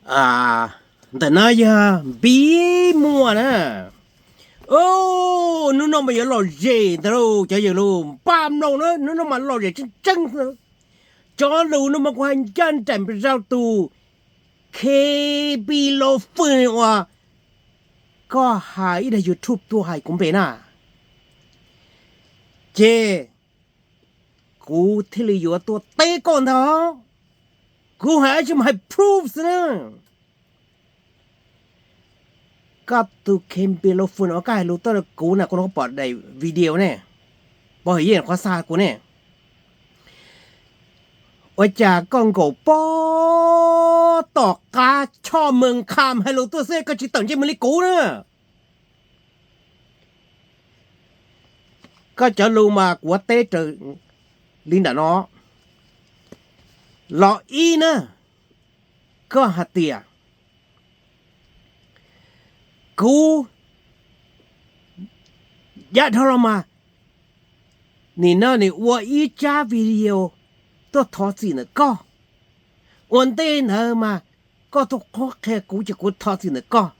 Ntawm no yog Npis Muas na. Hnub no mas yuav lom zem ntag lauj cov yawg lauj, npaj mloog na, hnub no mas lom zem tseeb tseeb. Cov lus no mas kuv hais ncaj nraim rau tus K B Lo Fwm uas koj hais ib daim YouTube tuaj hais kuv npe na. Ces kuv thiaj li yuav tuaj teb koj ntag. Kuv hais dab tsi mas hais proof xwb na. Koj tus K B Lo Fwm uas koj hais lus tuaj rau kuv na, kuv no pom daim video ne, pov hwm yeej qhov xa kuv ne. Ua cas koj nkaum pob tom qab Choj Mees Kham hais lus tuaj xwb koj tsis tawm ntsej muag li kuv na. Koj cov lus mas kuv teb raws li nram no. Los ib na, koj hais tias kuv yav dhau los mas nim no nws ua ib tsab video tuaj thov txim ntawm koj. Ua ntej ntawd mas koj tuaj qhuab qhia kuv ces kuv thov txim ntawm koj.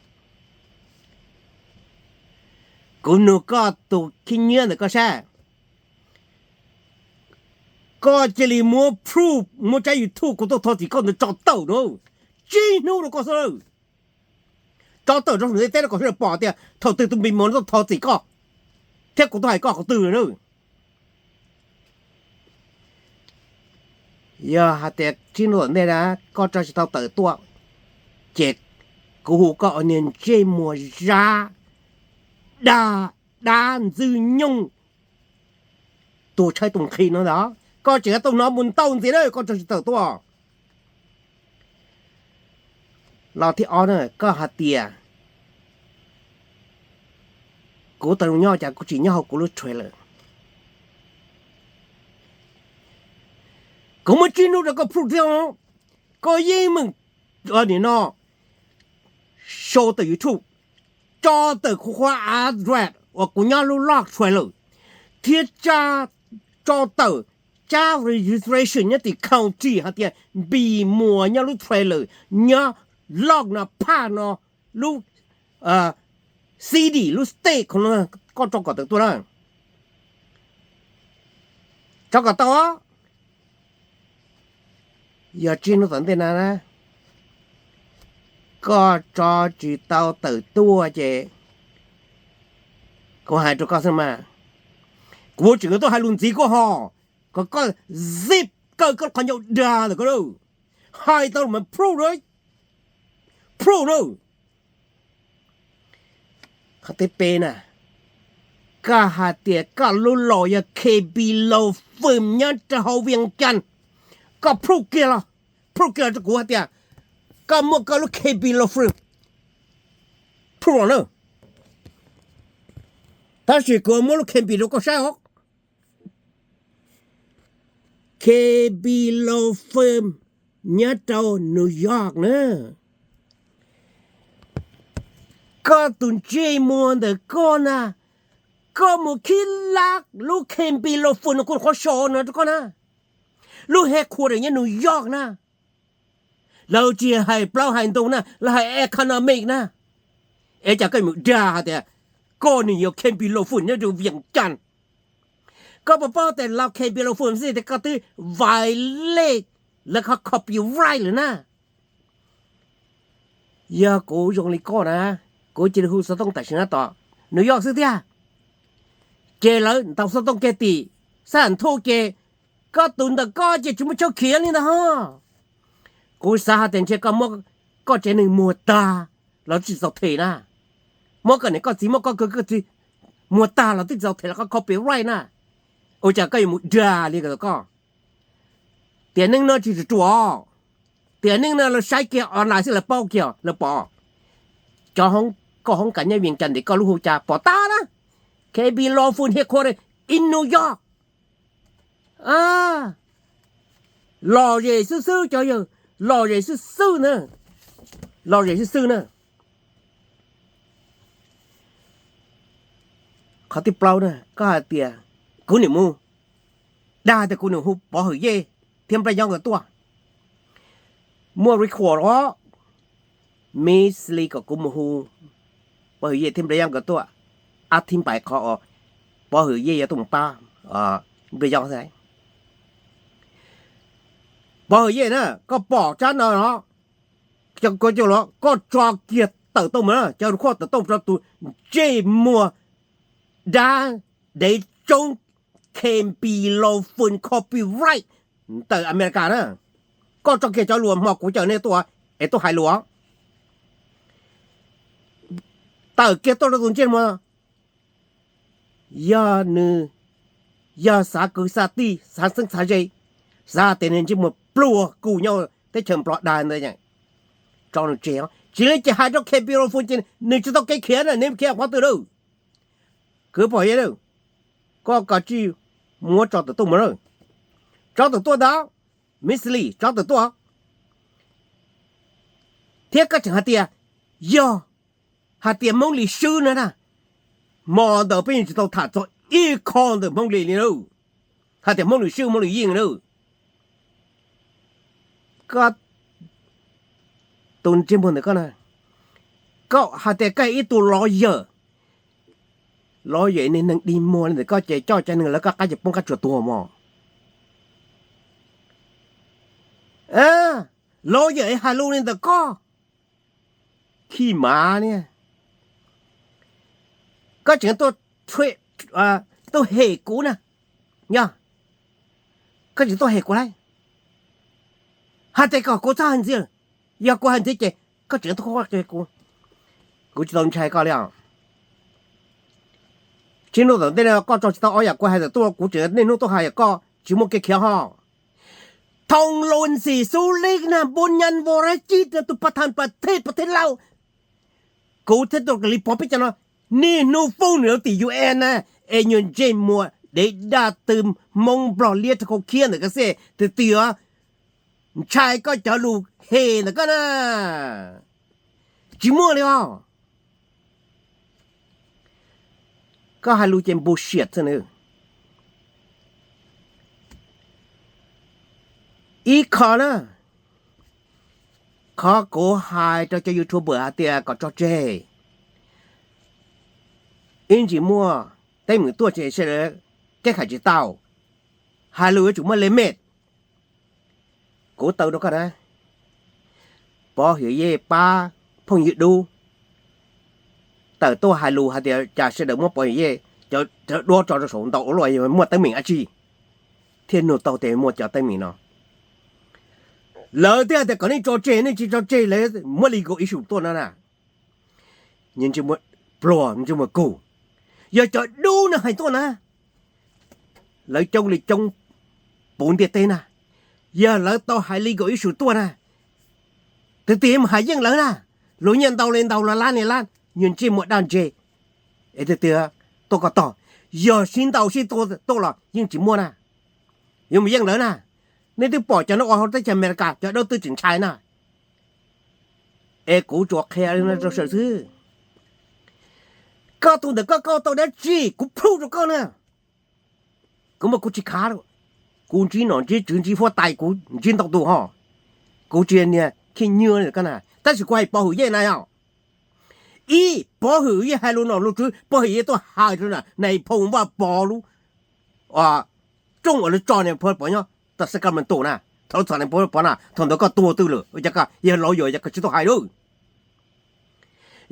Kuv nug koj tus khib nyiab ntawm koj sab, koj cia li muab proof, muab tsab YouTube kuv tuaj thov txim koj ntawd tso tawm na. Tsib hnub rau koj xwb. Tso tawm rau saum ntiaj teb rau kom sawv daws pom tias thaum twg tus Npis Muas no tuaj thov txim koj thiab kuv tuaj hais koj qhov twg na. Yog hais tias tsib hnub tom ntej na koj tso tsis tau tawm tuaj, ces kuv hu koj ua niag ntsej muag zab, dab, dab ntxwg nyoog, tus tshaib tus nqhis no ntag. Koj tseem yuav tau hnov mus ntau ntxiv na, koj tso tsis tawm tuaj. Los thib ob na, koj hais tias kuv tau zoo nyob cas kuv tsis nyob hauv kuv lub trailer. Kuv muab tsib hnub rau koj proof thiab, koj yeej meem nim no show tawm YouTube, tso tawm kuv qhov address uas kuv nyob lub log trailer, thiab tso tawm tsab registration nyob tim county hais tias Npis Muas nyob lub trailer, nyob log no, phaj no, lub city, lub state, koj tso kom tawm tuaj na. Tso kom tau. Yog tsib hnub tom ntej na, koj tso tsis tau tawm tuaj ces kuv hais rau koj xwb mas, kuv tseem yuav tuaj hais lus ntxiv koj ho, kom koj zip kaw koj qhov ncauj dag ntawm koj lawm. Hais tau los mas proof na, proof na. Qhov thib peb na, koj hais tias koj lub laus yog K B Lo Fwm nyob rau hauv Vias Cas, koj proof kiag los, proof kiag los rau kuv hais tias koj muaj koj lub K B Lo Fwm proof los na. Tab sis kuv muab lub K B rau koj saib os. K B Lo Fwm nyob rau New York na. Koj tus ntsej muag ntawm koj na, koj mus khib lab lub K B Lo Fwm no kuv qhov so no rau koj na. Lub headquarter nyob New York na. Lawv tsis hais plaub hais ntug na, lawv hais economic na. Es cas koj mus dag hais tias koj nws yog K B Lo Fwm nyob rau Vias Cas. Koj puas paub tias los K B Lo Fwm xwb tias koj twb violate lawv qhov copyright lawm na. Yog kuv zoo li koj na, kuv cia li hu xov tooj tam sim no tom New York xwb tiag. Ces lawv ntaus xov tooj kiag tim San Antonio ces koj tus ntawm koj ces tsis muaj chaw khiav li ntag ho. Kuv xav hais tias ntshe koj muab koj tsev neeg muag tag los tsis txaus them na. Muab koj niam koj txiv, muab koj kwv koj txiv muag tag los twb tsis txaus them los koj copyright na. Ua cas koj yuav mus dag li ko koj? Tiam neej no tsis ruam ruam, tiam neej no lawv saib kiag online xwb lawv paub kiag lawv pom. Cov hoob, koj hoob kas nyob Vias Cas ntim koj lub hu cas pom tag na. K B Lo Fwm headquarter in New York. Lom zem xwb xwb cov yawg, lom zem xwb xwb na, lom zem xwb xwb na. Qhov thib plaub na, koj hais tias kuv niam mus dag tias kuv niam hu Pov Hwm Yej thiab Nplaj Nyob nkawd tuaj. Muaj record os. Missy Lee kom kuv mus hu Pov Hwm Yej thiab Npliaj Yob nkawd tuaj, ab thib npais qhov uas Pov Hwm Yej yuav tuaj mus pab Npliaj Yob xwb. Pov Hwm Yej na, koj pom tsab no los, koj tso kiag tawm tuaj mus na, cov record tawm tuaj mus rau tus ntsej muag dab dev tsoob K P Law Firm copyright ntawm America na. Koj tso kiag cov lus hmo kuv cawm nej tuaj es tuaj hais lus, tawm kiag tuaj rau tus ntsej muag, yog nws yog xav kwv xav tij xav xeeb xav ze, xav tias nws ntsej muag pluag kuj nyob teb chaws Nplog dag ntawd, tso nws tseg. Tsis li ces hais rau K P Law Firm ces nws tsis tau kev khiav na, neb khiav qhov twg lawm? Kwv Pov Hwm Yej, koj kav tsij muab tso tawm tuaj mus na. Tso tawm tuaj ntag, Missy Lee, tso tawm tuaj. Thiab koj tseem hais tias, yog hais tias Hmoob Lis swb no na, hmo ntawd peb yeej tsis tau tham txog ib qho ntawm Hmoob Lis li na. Hais tias Hmoob Lis swb Hmoob Lis yeej na. Koj, tus ntsej muag ntawm koj na, koj hais tias koj ib tug lawyer, lawyer niag neeg dig muag li ntawm koj ces coj cov neeg lawv koj qab ces poob qab tsuas tuag mog. Lawyer hais lus li ntawm koj, khib mav niag, koj tseem tuaj, tuaj hem kuv na, yog, koj tseem tuaj hem kuv lauj, hais tias kom kuv txhob hais ntxiv, yog kuv hais ntxiv ces koj tseem tuaj, kuv tsis tau ntshai koj li os. Tsis hnub tom ntej no koj tso tsis tau ob yam kuv hais tawm tuaj, kuv tseem niaj hnub tuaj hais koj tsis muaj kev khiav ho. Thoo Lus Ntxim Xub Lib na, Npub Nyab Vos Rab Cib na, tus pas thas pas thej pas thej laus, kuv thiab tus Lis Pov peb cov no niaj hnub foob nws lub tim U N na, es nyuag ntsej muag dev daj twg Hmoob Nplog liab rau khau khiab ntawm koj xwb twg twg os, ntshai koj cov lus hem ntawm koj na, tsis muaj li os. Koj hais lus ces npu siam xwb na. Ib qho na, qhov kuv hais rau cov YouTuber hais tias kom tso tseg, ib ntsis muaj teeb meem tuaj ces sawv daws keb kham tsis tau, hais lus yuav tsum muaj limit. Kuv taw rau koj na, Pov Hwm Yej pab phooj ywg dub tawm tuaj hais lus hais tias cas sawv daws muab Pov Hwm Yej cov duab tso rau saum ntau ua luaj, yog muaj teeb meem dab tsi thiaj nug tau tias muaj cov teeb meem no. Lawv thiaj hais tias kom nej tso tseg, nej tsis tso tseg lawv muab legal issue tuaj no na. Ntsej muag pluag, ntsej muag kug, yog cov dub no hais tuaj na, lawv coob li coob puv ntiaj teb na, yog lawv tau hais legal issue tuaj na, twg twg mus hais yeej lawv na, luag nyiaj ntau li ntau, luag lab li lab, nyuag ntsej muag daj ntseg, es twg twg tuaj koj tog, yog sib ntaus sib tua tuaj los yeej tsis muaj na, yuav mus yeej lawv na. Nej twb pom cov no ua hauv teb chaws Amelikas cov dawb twb tseem ntshai na. Es kuv tsuas qhia li no rau sawv xwb. Koj tus ntawm koj, koj tau dab tsi kuv proof rau koj na. Kuv mas kuv tsis khav, kuv ntsib nom ntsib tswv ntsib huab tais kuv ntsib ntau tus ho. Kuv tsis yog niag khib nyiab li koj na, tab sis kuv hais Pov Hwm Yej na yog. Ib, Pov Hwm Yej hais lus nom lus tswv, Pov Hwm Yej tuaj hais rau Nais Phoo Vaj Pov lub rooj uas lawv tso Nais Phoo Vaj Pov nyob tom Sacramento na, thaum lawv txhom Nais Phoo Vaj Pov na, thaum ntawd koj tuag twj lawm, ua cas koj yog lawyer yog koj tsis tuaj hais lawm.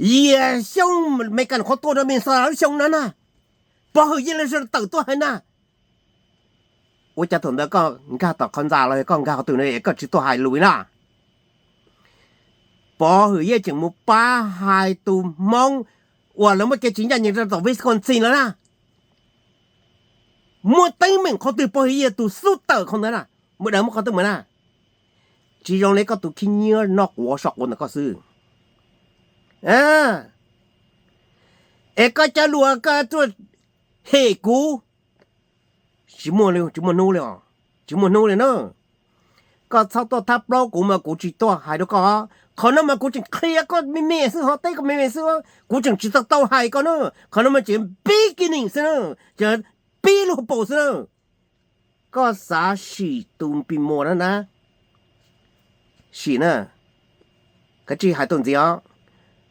Yia xyoo Meskas qhuav tuaj rau Minnesota lub xyoo no na, Pov Hwm Yej lawv sawv daws tawm tuaj hais na. Ua cas thaum ntawd koj nkag tom qhov ntxa los koj nkag qhov twg no es koj tsis tuaj hais lus li na? Pov Hwm Yej tseem mus pab hais tus Hmoob uas lawv muab kev tsis ncaj ncees rau tom Wisconsin lawm na. Muaj teeb meem qhov twg Pov Hwm Yej tus xub tawm qhov ntawd na, muaj daws muab qhov twg mus na. Tsis zoo li koj tus khib nyiab noj quav so quav ntawm koj xwb. Es koj cov lus koj tuaj hem kuv, tsis muaj, tsis muaj hnub li os, tsis muaj hnub li na. Koj txhob tuaj thab plaub kuv mas kuv tsis tuaj hais rau koj. Qhov no mas kuv tseem qhia koj me me xwb, ho teb koj me me xwb, kuv tseem tsis tau tau hais koj na. Qhov no mas tseem beginning xwb na, tseem pib lub hauv paus xwb na. Koj xav sim tus Npis Muas no na, sim na. Tab sis hais tau ntxiv os,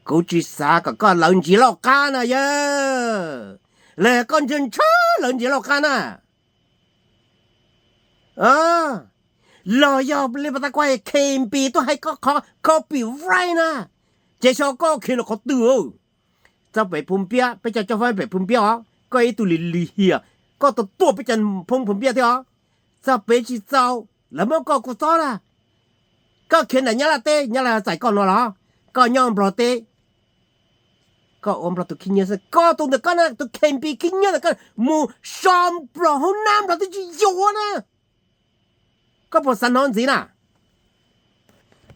kuv tsis xav kom koj lawv ntsia laj qab na yog, los koj ntshaw ntshaw lawv ntsia laj qab na. Los yog li pas tas kuv hais K M P tuaj hais koj qhov copyright na, ces xyov koj khiav lawm qhov twg. Txog pem Phum Piab, peb cov coj fab pem Phum Piab os, koj ib tug lim lim hiam, koj tau tuaj peb cov phooj Phum Piab thiab os. Txog pem tsis txaus, lawv muab koj kua txob na. Koj khiav ntawm Nyab Laj teb, Nyab Laj txais koj no los? Koj nyob Nplog teb, koj ua Nplog tus khib nyiab xwb, koj tus ntawm koj na, tus K M P khib nyiab ntawm koj mus so Nplog hauv nab Nplog twb tsis yuav na. Koj puas xav hnov ntxiv na?